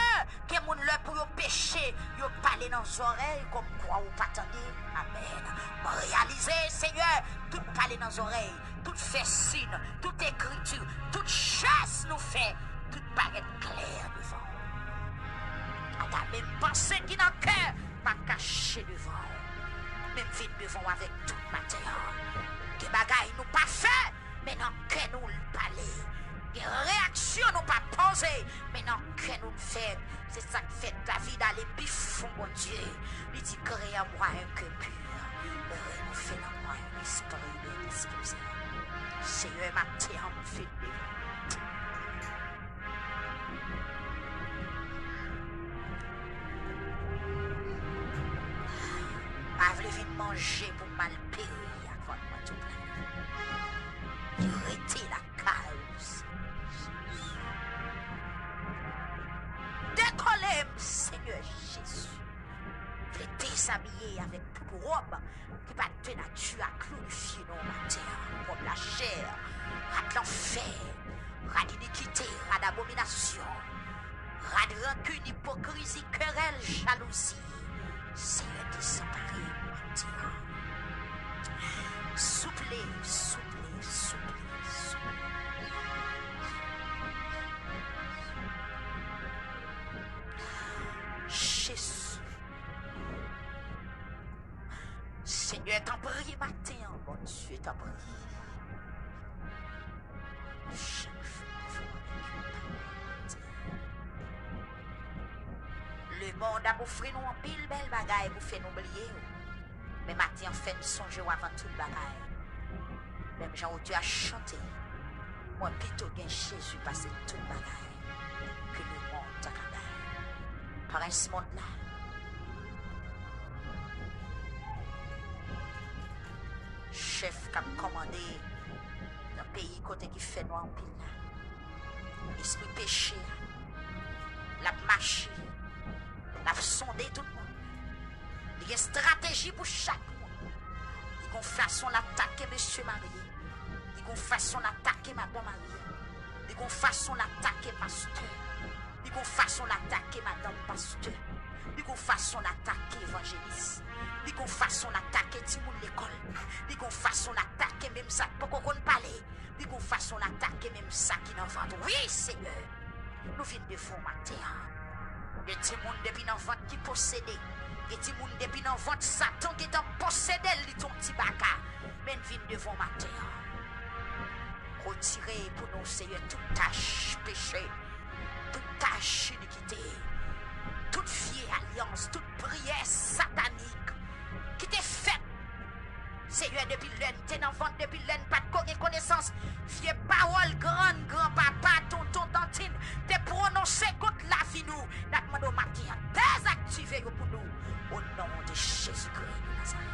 gen moun lè pou yo peche, yo pale nan zòrèy kòmkwa ou pa tande. Amèn. Mwen reyalize, Seyè, tout pale nan zòrèy, tout fè sin, tout ekriti, tout jès nou fè, tout parèt klè devan w. Ata menm panse ki nan kè pa kache devan w. Men m vin devan w avèk tout maten an. Gen bagay nou pa fè, men nan kè nou l pale. Gen reyaksyon nou pa poze, men nan kè nou l fè. Se sa k fè David ale pi fon Bondye. Li di, Crée en moi un cœur pur et renouvelle en moi un esprit bien disposé. Seyè, maten an, m vin devan w. Pa vle vin manje pou m al peri ak vant mwen tout la. Li rete lakay ou, Senyè Jezi. Dekole m, Senyè Jezi. Vle dezabiye avèk tout wòb ki pa de nati a glorifye non w maten an. Wòb lachè, rad lanfè, rad inikite, rad abominasyon, rad rankin, ipokrizi, kerèl, jalouzi. Seyè, desanpare m maten an. Souple, souple, souple, souple. Jezi. Senyè, tanpri, maten an, Bondye, tanpri. Chak jou nou fè yon bagay. Lemonn ap ofri nou anpil bèl bagay pou fè nou bliye w. Men maten an fè n sonje w avan tout bagay. Menm jan otè a chante, mwen pito gen Jezi pase tout bagay ke lemonn ta ka bay. Prens mond la, chèf k ap kòmande nan peyi kote ki fè nwa anpil la, espri peche a, l ap mache, l ap sonde tout moun. Li gen estrateji pou chak moun. Li gon fason l atake mesye marye. Li gon fason l atake madan marye. Li gon fason l atake pastè. Li gon fason l atake madanm pastè. Li gon fason l atake evanjelis. Li gon fason l atake timoun lekòl. Li gon fason l atake menm sa k poko konn pale. Li gon fason l atake menm sa ki nan vant. Wi, Senyè, nou vin devan w maten an. Gen timoun depi nan vant ki posede. Gen timoun depi nan vant Satan gentan posede l, li t on ti baka. Men n vin devan w maten an. Retire pou nou, Senyè, tout tach peche, tout tach inikite, tout vye alyans, tout priyè satanik ki te fèt Senyè, depi lè n te nan vant, depi lè n pa t ko gen konesans, vye pawòl grann, granpapa, tonton, tantin te pwononse kont lavi nou, n ap mande w maten an, dezaktive yo pou nou, o non de Jezikri de Nazarèt.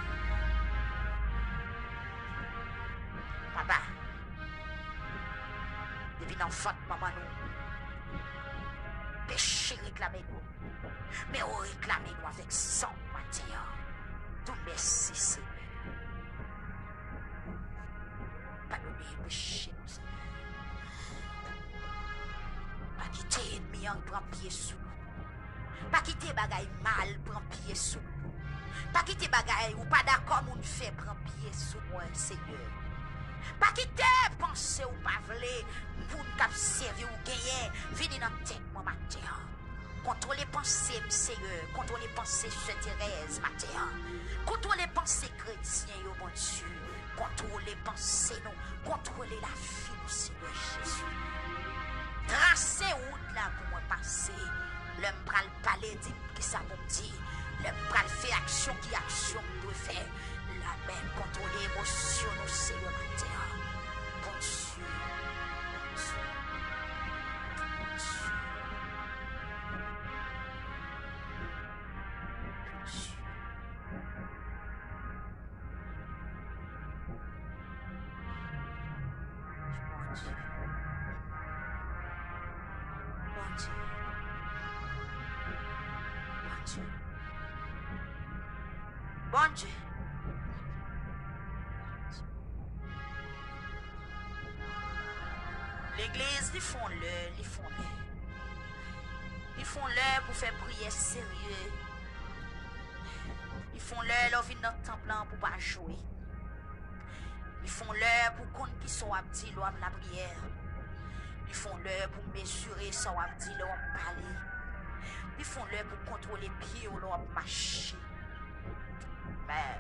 Papa, depi nan vant manman nou, peche reklame nou. Men ou reklame nou avèk san w maten an. Di w mèsi, Senyè. Padone peche nou, Senyè. Pa kite ènmi an pran pye sou nou. Pa kite bagay mal pran pye sou nou. Pa kite bagay ou pa dakò moun fè pran pye sou mwen, Senyè. Pa kite panse ou pa vle moun k ap sèvi w genyen vini nan tèt mwen maten an. Kontwole panse m, Senyè. Kontwole panse Sè Terèz maten an. Kontwole panse kretyen yo, Bondye. Kontwole panse nou. Kontwole lavi nou, Senyè Jezi. Trase wout la pou mwen pase. Lè m pral pale, di m kisa pou m di. Lè m pral fè aksyon, ki aksyon m dwe fè. Amèn. Kontwole emosyon nou, Senyè, maten an. Bondye, Bondye, Bondye. Bondye. Bondye. Bondye. Legliz, li fon lè, li fon lè. Li fon lè pou fè priyè serye. Li fon lè lè w vin nan tanp lan pou pa jwe. Li fon lè pou konn kisa w ap di lè w ap lapriyè. Li fon lè pou mezire sa w ap di lè w ap pale. Li fon lè pou kontwole pye w lè w ap mache. Men,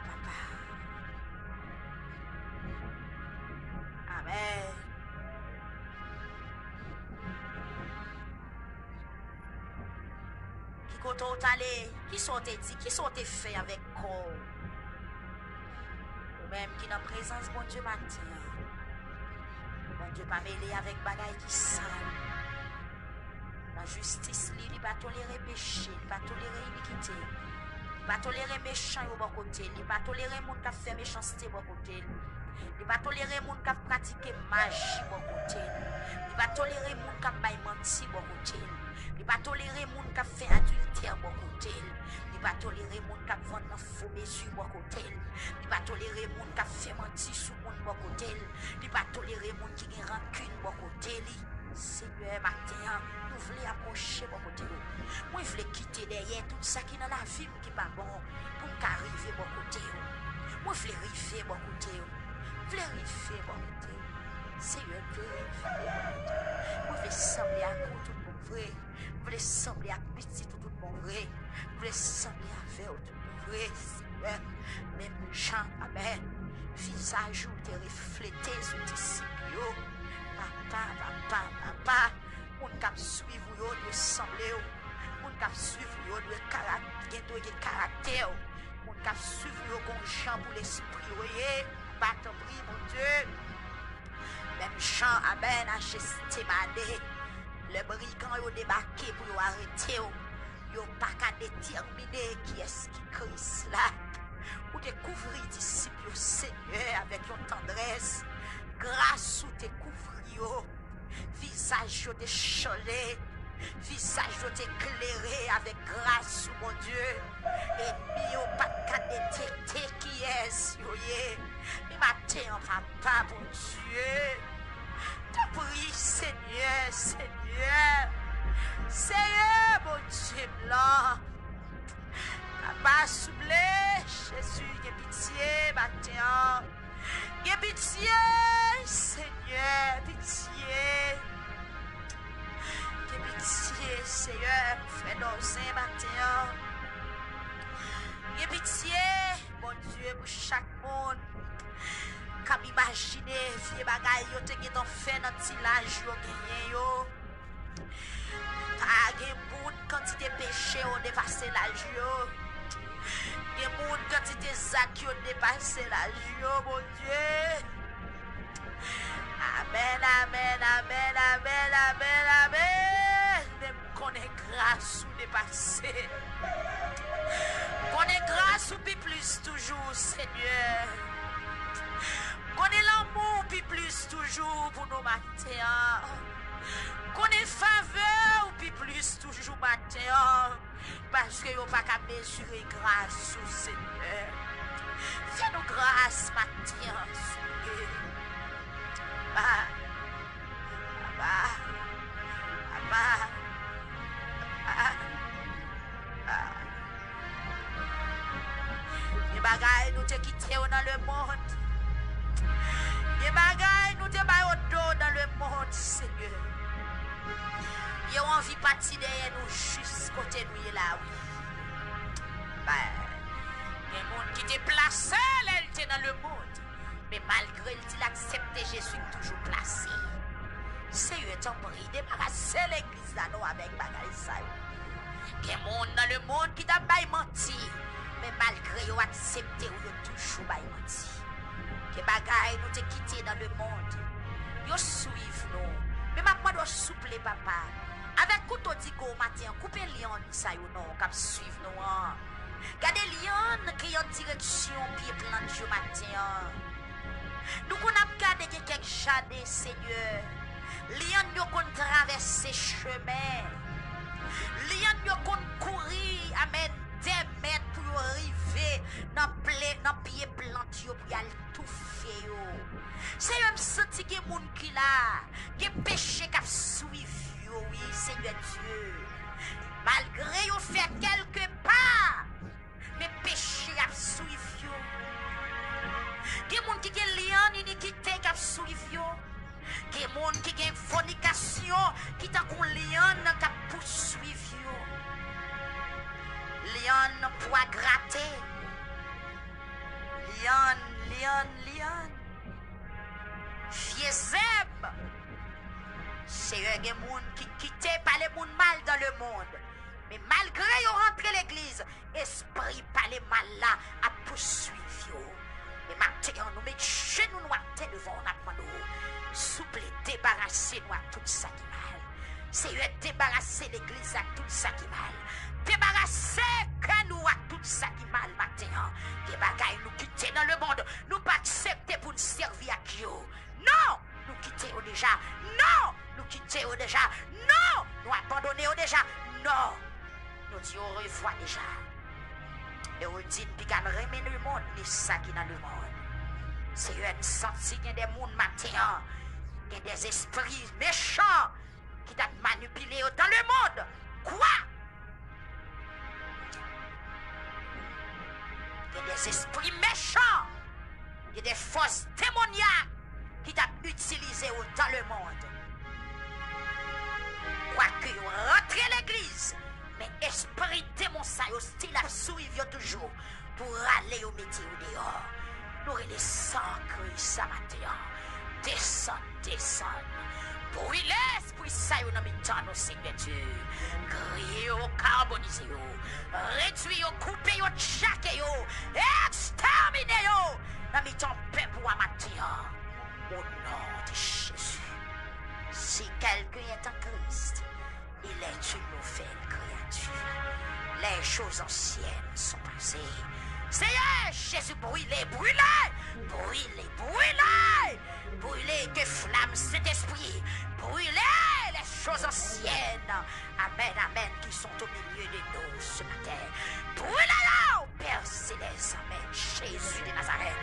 Papa. Amèn. Ki kote w t ale? Kisa w te di? Kisa w te fè avèk kò w? Ou menm ki nan prezans Bondye maten an, Bondye pa mele avèk bagay ki sal. Nan jistis li, li pa tolere peche, li pa tolere inikite. Li pa tolere mechan yo bò kote l, li pa tolere moun k ap fè mechanste bò kote l. Li pa tolere moun k ap pratike maji bò kote l. Li pa tolere moun k ap bay manti bò kote l. Li pa tolere moun k ap fè adiltè bò kote l. Li pa tolere moun k ap vann nan fo mezi bò kote l. Li pa tolere moun k ap fè manti sou moun bò kote l. Li pa tolere moun ki gen rankin bò kote li. Senyè, maten an, nou vle apwoche bò kote w. Mwen vle kite dèyè tout sa ki nan lavi m ki pa bon pou m ka rive bò kote w. Mwen vle rive bò kote w. M vle rive bò kote w. Senyè, m vle rive bò kote w. Mwen vle sanble ak ou tout bon vre. M vle sanble ak pitit ou tout bon vre. M vle sanble avè w tout bon vre, Senyè. Menm jan, amèn, vizaj ou te reflete sou disip yo. Papa, papa, papa, moun k ap swiv ou yo dwe sanble w. Moun k ap swiv ou yo dwe karak-, gen, dwe gen karaktè w. Moun k ap swiv ou yo gon jan pou lespri yo ye. Papa, tanpri, Bondye. Menm jan, amèn, a Jetsemane, lè brigan yo debake pou yo arete w, yo pa ka detèmine kiyès ki Kris la. Ou te kouvri disip yo, Senyè, avèk yon tandrès. Gras ou te kouvri yo. Vizaj yo te chanje. Vizaj yo te klere avèk gras ou, Bondye. Ènmi yo pa t ka detekte kiyès yo ye. Men maten an, papa Bondye, tanpri, Senyè, Senyè, Senyè, Bondye m lan, papa, souple, Jezi, gen pitye maten an. Gen pitye, Senyè, pitye. Gen pitye, Senyè, pou frè Dòzen maten an. Gen pitye, Bondye, pou chak moun k ap imajine vye bagay yo te gentan fè nan ti laj yo genyen yo. Pa gen moun kantite peche yo depase laj yo. Gen moun kantite zak yo depase laj yo, Bondye. Amèn, amèn, amèn, amèn, amèn, amèn. Men m konnen gras ou depase. M konnen gras ou pi plis toujou, Senyè. M konnen lanmou ou pi plis toujou pou nou maten an. M konnen favè ou pi plis toujou maten an. Paske yo pa ka mezire gras ou, Senyè. Fè nou gras maten an, Senyè. Papa, papa, papa, papa, papa. Gen bagay nou te kite yo nan lemonn. Gen bagay nou te ba yo do nan lemonn, Senyè. Yo anvi pati dèyè nou jis kote nou ye la, wi. Bay. Gen moun ki te plase lè l te nan lemonn. Men malgre l di l aksepte Jezi, l toujou plase. Senyè, tanpri, debarase legliz la non avèk bagay sa yo. Gen moun nan lemonn ki t ap bay manti, men malgre yo aksepte w, yo toujou bay manti. Gen bagay nou te kite nan lemonn, yo swiv nou. Men m ap mande w souple, papa, avèk kouto digo maten an, koupe lyann sa yo non, k ap swiv nou an. Gade lyann ki an direksyon pye plant yo maten an. Nou konn ap gade gen kèk jaden, Senyè. Lyann yo konn travèse chemen. Lyann yo konn kouri, amèn, dè mèt pou yo rive nan ple, nan pye plant yo pou y al toufe yo. Senyè, m santi gen moun ki la, gen peche k ap swiv yo, wi, Senyè Dye. Malgre yo fè kèlke pa, men peche ap swiv yo. Gen moun ki gen lyann inikite k ap swiv yo. Gen moun ki gen fònikasyon ki tankou lyann k ap pouswiv yo. Lyann pwa grate. Lyann, lyann, lyann. Vye zèb. Seyè, gen moun ki kite pale moun mal dans le monde. Men malgre yo rantre legliz, espri pale mal la ap pouswiv yo. Men maten an, nou met jenou nou atè devan w, n ap mande w, souple, debarase nou ak tout sa ki mal. Seyè, debarase legliz ak tout sa ki mal. Debarase kè nou ak tout sa ki mal maten an. Gen bagay nou kite nan lemonn, nou pa aksepte pou n sèvi ak yo. Non! Nou kite yo deja. Non! Nou kite yo deja. Non! Nou abandone yo deja. Non! Nou di orevwa deja. E ou di n pi ka n renmen lemonn, ni sa ki nan lemonn. Seyè, n santi gen de moun maten an, gen de espri mechan ki t ap manipile yo dans le monde. Kwa? Gen de espri mechan, gen de fòs demonyak ki t ap itilize yo dans le monde. Kwake yo rantre legliz, men espri demon sa yo still ap swiv yo toujou pou rale yo mete yo deyò. Nou rele san Kris sa maten an. Desann, desann. Brile espri sa yo nan mitan nou, Senyè Dye. Griye yo, karbonize yo. Redwi yo, koupe yo, tchake yo. Ekstèmine yo nan mitan pèp ou a maten an. Au nom de Jésus. Si quelqu'un est en Christ, il est une nouvelle créature. Les choses anciennes sont passées. Seyè Jezi, brile, brile, brile, brile, brile, ke flam Sentespri brile les choses anciennes. Amèn, amèn, ki sont au milieu de nous ce matin. Brile yo, Pè Selès, amèn, Jezi de Nazarèt.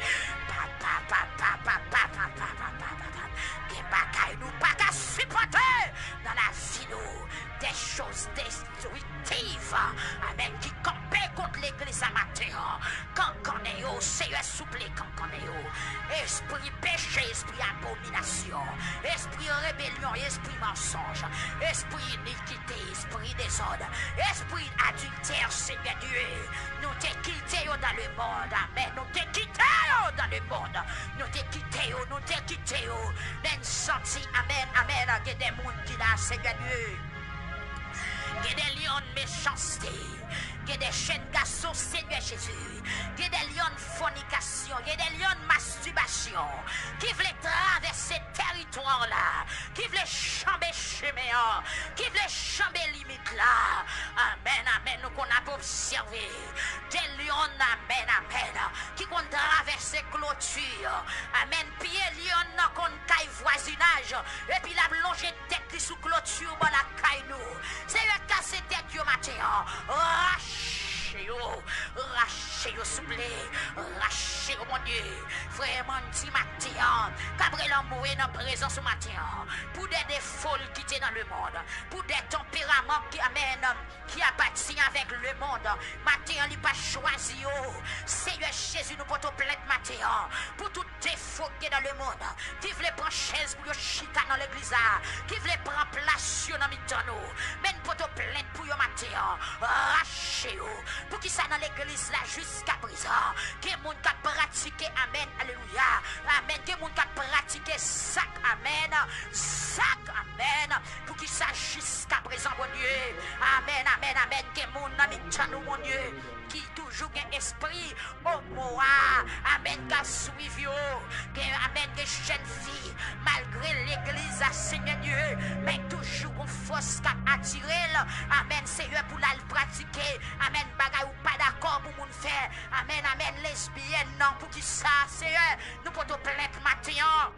Papa, papa, papa, papa, papa, papa. Gen bagay nou pa ka sipòte nan lavi nou. Des choses destructives, amèn, ki kanpe kont legliz la maten an. Kankannen yo, Seyè, souple, kankannen yo. Espri peche, espri abominasyon, espri rebelyon, espri mansonj, espri inikite, espri dezòd, espri adiltè, Senyè Dye. Nou te kite yo dans le monde, amèn. Nou te kite yo dans le monde. Nou te kite yo, nou te kite yo. Men n santi, amèn, amèn, gen de moun ki la, Senyè Dye. Gen de lyann mechanste. Gen de jèn gason, Senyè Jezi. Gen de lyann fònikasyon. Gen de lyann mastibasyon ki vle travèse tèritwa la, ki vle janbe chemen an, ki vle janbe limit la. Amèn, amèn. Nou konn ap obsève de lyann, amèn, amèn, ki konn travèse kloti. Amèn. Pye lyann nan konn kay vwazinaj, epi l ap lonje tèt li sou kloti bò lakay nou. Seyè, kase tèt yo maten an. Rache yo. Rache yo, souple. Rache yo, Bondye. Frè Mandy maten an, k ap rele anmwe nan prezans ou maten an. Pou de defo l kite nan lemonn. Pou de tanperaman ki, amèn, ki apatyen avèk lemonn. Maten an, li pa chwazi yo. Seyè Jezi, nou pote w plent maten an pou tout defo ki gen nan lemonn, ki vle pran chèz pou yo chita nan legliz la, ki vle pran plas yo nan mitan nou. Men n pote w plent pou yo maten an. Rache yo. Poukisa nan legliz la jiska prezan gen moun k ap pratike, amèn, alelouya, amèn, gen moun k ap pratike zak, amèn, zak, amèn? Poukisa jiska prezan, Bondye? Amèn, amèn, amèn. Gen moun nan mitan nou, Bondye, ki toujou gen espri omo a, amèn. Amèn, k ap swiv yo. Gen, amèn, gen jèn fi, malgre legliz la, Senyè Dye, men toujou gon fòs k ap atire l. Amèn, Senyè, pou l al pratike, amèn, bagay ou pa dakò pou moun fè. Amèn, amèn, lesbyèn nan, poukisa, Senyè, nou pote w plent maten an?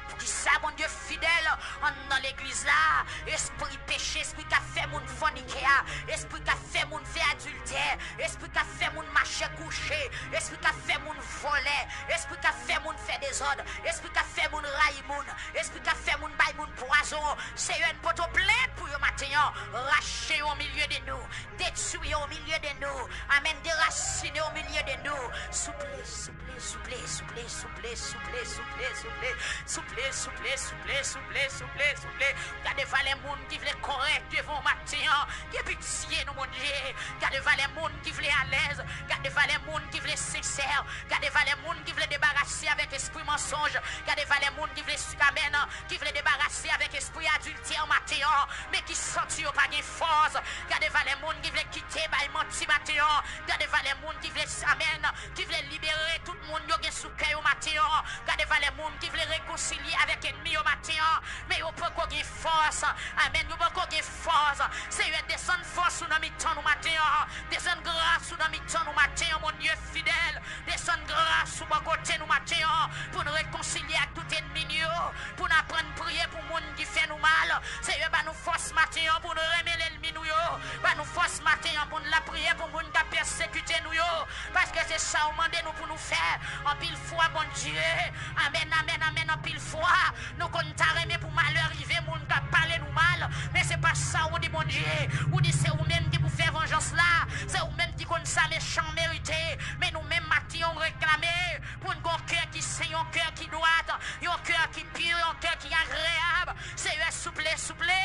Poukisa, Bondye fidèl, anndan legliz la, espri peche, espri k ap fè moun fònike a, espri k ap fè moun fè adiltè, espri k ap fè moun mache kouche, espri k ap fè moun vòlè, espri k ap fè moun fè dezòd, espri k ap fè moun rayi moun, espri k ap fè moun bay moun pwazon, Senyè, n pote w plent pou yo maten an, rache yo o milye de nou, detwi yo o milye de nou, amèn, derasine yo o milye de nou, souple, souple. Souple, souple, souple, souple, souple, souple, souple, souple, souple, souple, souple, souple, souple. Gade valè moun ki vle kòrèk devan w maten an. Gen pitye nou, Bondye. Gade valè moun ki vle alèz. Gade valè moun ki vle sensè. Gade valè moun ki vle debarase avèk espri mansonj. Gade valè moun ki vle, amèn, ki vle debarase avèk espri adiltè maten an, men ki santi yo pa gen fòs. Gade valè moun ki vle kite bay manti maten an. Gade valè moun ki vle, amèn, ki vle libere tout moun yo gen sou kè yo maten an. Gade valè moun ki vle rekonsilye avèk ènmi yo maten an, men yo poko gen fòs. Amèn, yo poko gen fòs. Senyè, desann fòs ou nan mitan nou maten an. Desann gras ou nan mitan nou maten an, Bondye fidèl. Desann gras ou bò kote nou maten an pou n rekonsilye ak tout ènmi nou yo, pou n aprann priye pou moun ki fè nou mal. Senyè, ba nou fòs maten an pou n renmen lènmi nou yo. Ba nou fòs maten an pou n lapriyè pou moun k ap pèsekite nou yo. Paske se sa ou mande nou pou nou fè. Anpil fwa, Bondye, amèn, amèn, amèn, anpil fwa, nou konn ta renmen pou malè rive moun k ap pale nou mal, men se pa sa ou di, Bondye. Ou di se ou menm ki pou fè vanjans la, se ou menm ki konn sa mechan merite. Men nou menm, maten an, ou reklame pou n gen yon kè ki sen, yon kè ki dwat, yon kè ki pi, yon kè ki agreyab. Senyè, souple, souple.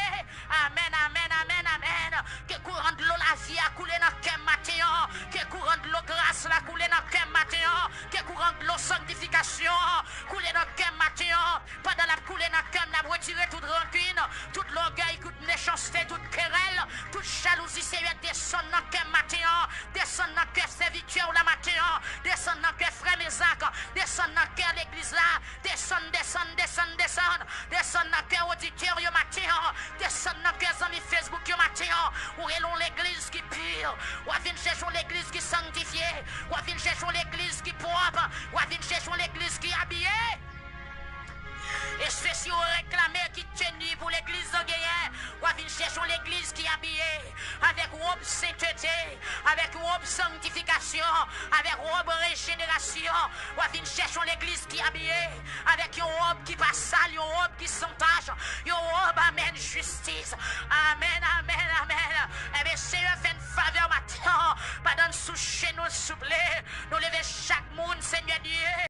Amèn, amèn, amèn, amèn. Ke kouran dlo lavi a koule nan kè m maten an. Ke kouran dlo gras la koule nan kè m maten an. Ke kouran dlo sanktifikasyon an koule nan kè m maten an. Pandan l ap koule nan kè m, l ap retire tout rankin, tout lògèy, tout mechanste, tout kerèl, tout jalouzi. Senyè, desann nan kè m maten an. Desann nan kè sèvitè w la maten an. Desann nan kè frè m Ezak. Desann nan kè legliz la. Desann, desann, desann, desann. Desann nan kè oditè yo maten an. Desann nan kè zanmi Facebook yo maten an. Ou rele yon legliz ki pi. W ap vin chèche yon legliz ki sanktifye. W ap vin chèche yon legliz ki pwòp. W ap vin chèche yon legliz ki abiye. E sesi ou reklame ki teni pou legliz an genyen. W ap vin chèche yon legliz ki abiye avèk wòb sentete, avèk wòb sanktifikasyon, avèk wòb rejenerasyon. W ap vin chèche yon legliz ki abiye avèk yon wòb ki pa sal, yon wòb ki san tach, yon wòb, amèn, jistis. Amèn,